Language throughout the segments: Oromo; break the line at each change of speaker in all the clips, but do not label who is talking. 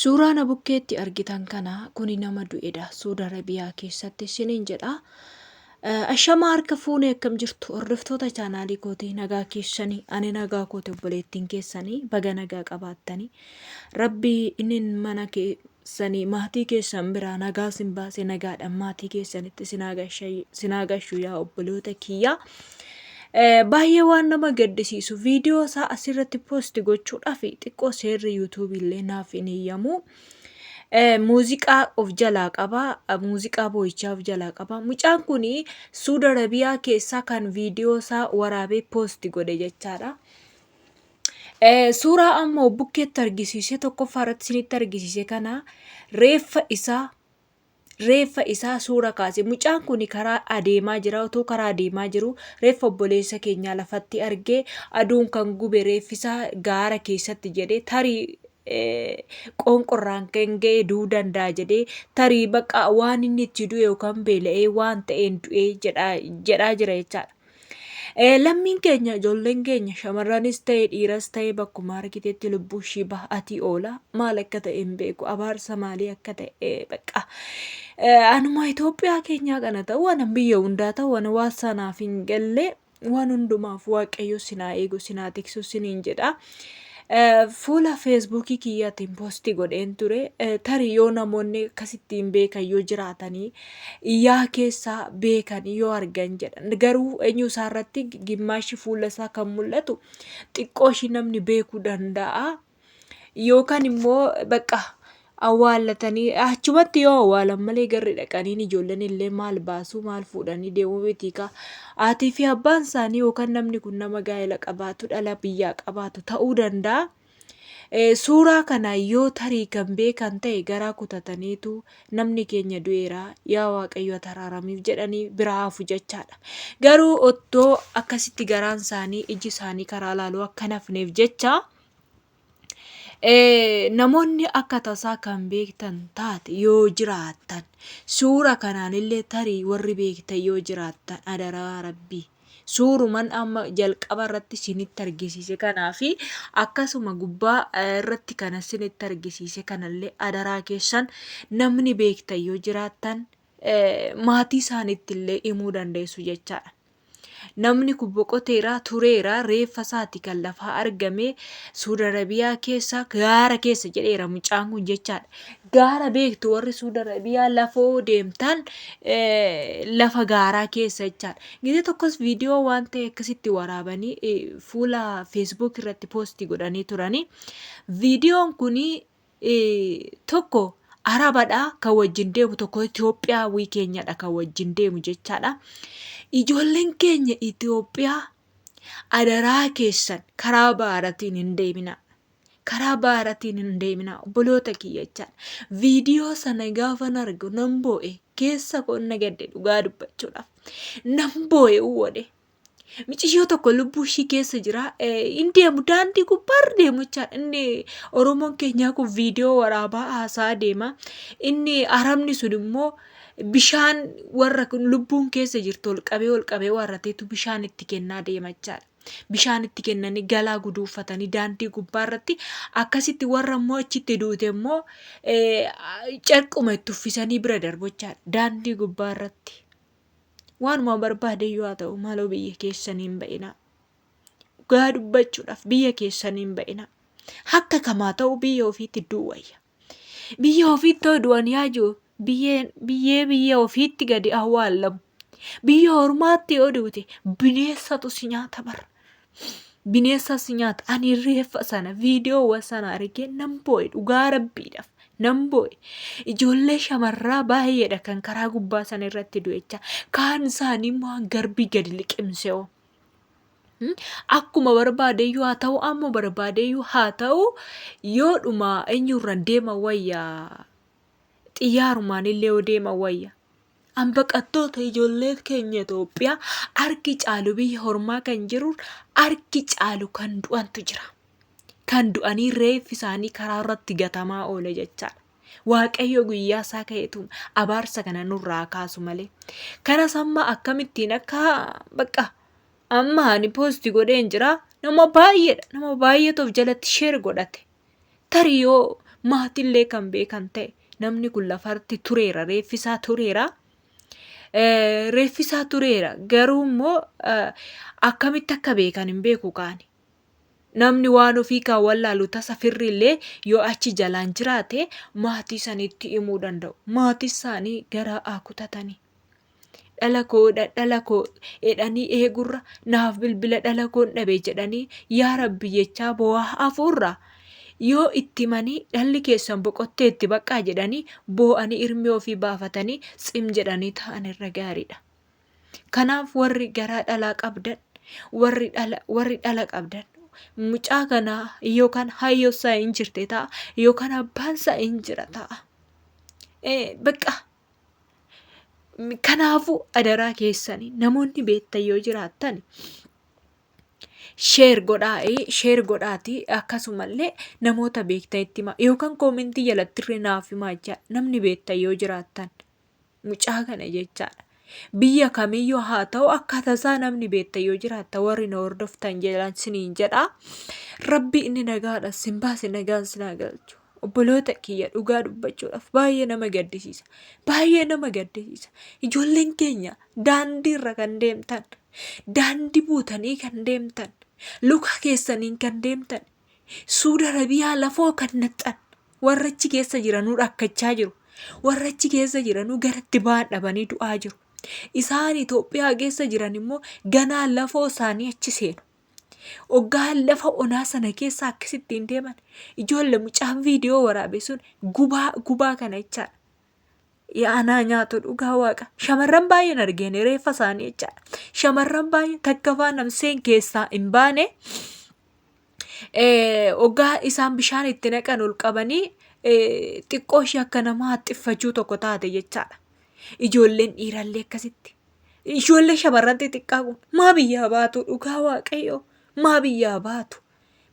Suuraa na bukkeetti argitan kana kuni nama du'edha. Suudi Arabiyaa keessatti isiniin jedha. Ashamaa harka fuunee akkam jirtu hordoftoota chaanaalii kootii nagaa keessanii ani nagaa kooti obboleettiin keessanii baga nagaa qabaattanii rabbii inni mana keessanii maatii keessan biraa nagaa sin baase nagaadhaan maatii keessanitti sinaa gashu yaa obboloota kiyyaa. Baay'ee waan nama gaddisiisu viidiyoo isaa asirratti poosti gochuudhaaf xiqqoo seerri yuutuubii illee naaf hin eeyyamu. Muuziqaa of jalaa qaba. Muuziqaa boo'ichaa of jalaa qaba. Mucaan kun Suudi Arabiyaa keessaa kan viidiyoo isaa waraabee poosti godhe jechaadha. Suuraa amma bukkeetti argisiise tokkoffaa irratti isinitti argisiise kana reeffa isaa reeffa isaa suura kaase. Mucaan kun karaa adeemaa jira. Otoo karaa adeemaa jiru reeffa obboleessa keenyaa lafatti argee aduun kan gube reeffisaa gaara keessatti jedhee tarii qoonqorraan kan ga'e du'uu danda'a jedhee tarii bakka waan inni itti du'e yookaan beela'ee waan ta'een du'e jedhaa jira jechaadha. Lammiin keenya ijoolleen keenya shamarranis ta'e dhiiras ta'e bakkuma argitetti lubbuu ishii ba'atii oola maal akka ta'e hin beeku abaarsa maalii akka ta'e bakka anuma Itoophiyaa keenyaa kana ta'u ana biyya hundaa ta'u ana waan sanaaf hin galle waan hundumaaf waaqayyo sinaa eegu sinaa tiksu siniin jedha. Fuula feesbuukii kiyyaatiin poostii godheen ture. Tarii yoo namoonni akkasittiin beekan yoo jiraatanii iyyaa keessaa beekan yoo argan jedhan. Garuu eenyu isaa irratti gimmaashi fuula isaa kan mul'atu xiqqoo ishii namni beekuu danda'a. Yookaan immoo bakka awwaallatanii achumatti yoo awwaalan malee garri dhaqaniin ijoolleen illee maal baasuu maal fuudhanii deemuu miti kaa. Haatii fi abbaan isaanii yookaan namni kun nama gaa'ela qabaatu dhala biyyaa qabaatu ta'uu danda'a. Suuraa kana yoo tarii kan beekan ta'e garaa kutataniitu namni keenya du'eera yaa waaqayyo ati araaramiif jedhanii biraa hafu jechaadha. Garuu ottoo akkasitti garaan isaanii iji isaanii karaa laaluu akka hin hafneef jecha Namoonni akka tasaa kan beektan taate yoo jiraattan suura kanaan illee tarii warri beektan yoo jiraattan adaraa rabbii suuruman amma jalqaba irratti isinitti argisiise kanaa fi akkasuma gubbaa irratti kana isinitti argisiise kanallee adaraa keessan namni beektan yoo jiraattan maatii isaaniitti illee himuu dandeessu jechaadha. Namni kun boqoteera, tureera, reeffa isaati kan lafaa argame Suudi Arabiyaa keessa gaara keessa jedheera mucaan kun jechaadha. Gaara beektu warri Suudi Arabiyaa lafoo deemtan lafa gaaraa keessa jechaadha. Gizee tokkos viidiyoo waan ta'e akkasitti waraabanii fuula Facebook irratti poostii godhanii turanii. Viidiyoon kun Tokko Arabadha kan wajjin deemu tokko Itoophiyaawii keenyadha kan wajjin deemu jechaadha. Ijoolleen keenya Itoophiyaa adaraa keessan karaa baaratiin hin deeminaa. Karaa baaratiin hin deeminaa obboloota kiyya jechaadha. Viidiyoo sana gaafan argu nan boo'e keessa koo na gadde dhugaa dubbachuudhaaf. Nan boo'e uwwade. Miciyyoo tokko lubbuu ishii keessa jira. Hin deemu daandii gubbaarra deemu jechaadha. Inni Oromoon keenyaa kun viidiyoo waraabaa haasaa deema. Inni Arabni sun immoo bishaan warra kun lubbuun keessa jirtu ol qabee ol qabee warrateetu bishaan itti kennaa deema jechaadha. Bishaan itti kennanii galaa guduunfatanii daandii gubbaarratti akkasitti warra immoo achitti duute immoo carquma itti uffisanii bira darbu jechaadha. Daandii gubbaarratti. Waanuma barbaade iyyuu haa ta'u maaloo biyya keessanii hin ba'inaa. Dhugaa dubbachuudhaaf biyya keessanii hin ba'inaa. Akka kamaa ta'u biyya ofiitti du'u wayya. Biyya ofiitti yoo du'an yaa jiru biyyee biyya ofiitti gadi awwaallamu. Biyya ormaatti yoo duute bineensatu si nyaata bara. Bineensa si nyaata. Ani reeffa sana viidiyoowwan sana argee nan boo'e dhugaa rabbiidhaaf. Nan boo'e. Ijoollee shamarraa baay'eedha kan karaa gubbaa sana irratti du'echa. Kaan isaanii immoo garbii gadi liqimse'oo. Akkuma barbaadeyyuu haa ta'u amma barbaadeyyuu haa ta'u yoodhuma eenyurraan deema wayya xiyyaarumaan illee yoo deema wayya. An baqattoota ijoollee keenya Itoophiyaa harki caalu biyya hormaa kan jiru harki caalu kan du'antu jira. Kan du'anii reeffi isaanii karaa irratti gatamaa oole jechaadha. Waaqayyo guyyaa isaa ka'eetu abaarsa kana nurraa kaasu malee. Kanas amma akkamittiin akka bakka amma ani poosti godheen jira nama baay'eedha. Nama baay'eetu of jalatti sheer godhate. Tarii yoo Maatillee kan beekan ta'e namni kun lafarratti tureera reeffisaa tureera. Reeffisaa tureera garuu immoo akkamitti akka beekan hin beeku kaani. Namni waan ofii kan wallaalu tasa firri illee yoo achi jalaan jiraate maatii sanitti himuu danda'u. Maatii isaanii garaa haa kutatanii. Dhala koo dhala koo jedhanii eegurra naaf bilbila dhala koon dhabe jedhanii yaa rabbi jechaa boo'aa hafuurra yoo itti himanii dhalli keessan boqotteetti baqqaa jedhanii boo'anii irmii ofii baafatanii tsim jedhanii ta'an irra gaariidha. Kanaaf warri garaa dhalaa qabdan warri dhala warri dhala qabdan mucaa kanaa yookaan hayyoo isaa hin jirte ta'a yookaan abbaan isaa hin jira ta'a. Bakka kanaafuu adaraa keessanii namoonni beektan yoo jiraattan sheer godhaa sheer godhaatii akkasumallee namoota beektan itti himaa yookaan koomentii jalatti illee naaf himaa jechaadha namni beektan yoo jiraattan mucaa kana jechaadha. Biyya kamiyyuu haa ta'u akka tasaa namni beektan yoo jiraattan warri na hordoftan jedhan siniin jedha. Rabbi inni nagaadha sin baase nagaan sin haa galchu. Obboloota kiyya dhugaa dubbachuudhaaf baay'ee nama gaddisiisa. Baay'ee nama gaddisiisa. Ijoolleen keenya daandii irra kan deemtan, daandii buutanii kan deemtan, luka keessaniin kan deemtan, Suudi Arabiyaa lafoo kan naxxan warra achi keessa jiranuu rakkachaa jiru. Warra achi keessa jiranuu garatti ba'an dhabanii du'aa jiru. Isaan Itoophiyaa keessa jiran immoo ganaa lafoo isaanii achi seenu. Oggaa lafa onaa sana keessa akkasittiin deeman ijoollee mucaan viidiyoo waraabe sun gubaa gubaa kana jechaadha. Yaa anaa nyaatu dhugaa waaqa. Shamarran baay'een argeen reeffa isaanii jechaadha. Shamarran baay'een takka faa namseen keessaa hin baane oggaa isaan bishaan itti naqan ol qabanii xiqqoo ishee akka nama haxxiffachuu tokko taate jechaadha. Ijoolleen dhiirallee akkasitti. Ijoollee shamarran xixiqqaa kun maa biyyaa baatu dhugaa waaqayyoo maa biyyaa baatu.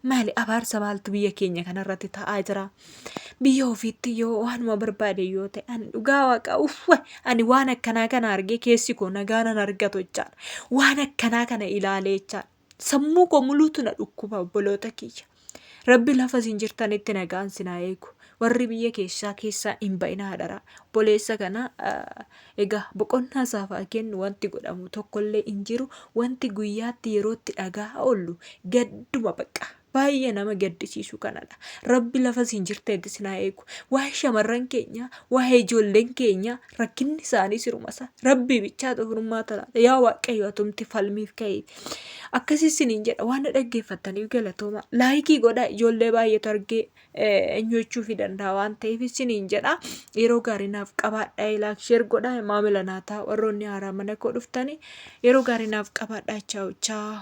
Maali abaarsa maaltu biyya keenya kanarratti ta'aa jira? Biyya ofiitti yoo waanuma barbaade yoo ta'e ani dhugaa waaqa uffa ani waan akkanaa kana argee keessi koo nagaa nan argatu jechaadha. Waan akkanaa kana ilaalee jechaadha. Sammuu koo muluutu na dhukkuba obboloota kiyya. Rabbi lafa isin jirtanitti nagaan sin haa eegu. Warri biyya keessaa keessaa hin ba'inaa hadaraa. Obboleessa kana egaa boqonnaa isaaf haa kennu wanti godhamu tokkollee hin jiru. Wanti guyyaatti yerootti dhagaa oollu gadduma bakka. Baay'ee nama gaddisiisu kanadha. Rabbi lafa isin jirtanitti isin haa eegu. Waa'ee shamarran keenyaa, waa'ee ijoolleen keenyaa rakkinni isaanii siruma isaa. Rabbi bichaatu furmaata laata. Yaa Waaqayyo atumti falmiif ka'ii. Akkasii isiniin jedha waan na dhaggeeffattaniif galatooma. Laayikii godhaa ijoollee baay'eetu argee eenyu jechuufi danda'a waan ta'eef isiniin jedha. Yeroo gaarii naaf qabaadhaa laayik sheer godhaa maamila naa ta'a warroonni haaraa mana koo dhuftanii yeroo gaarii naaf qabaadhaa chaawu chaawu.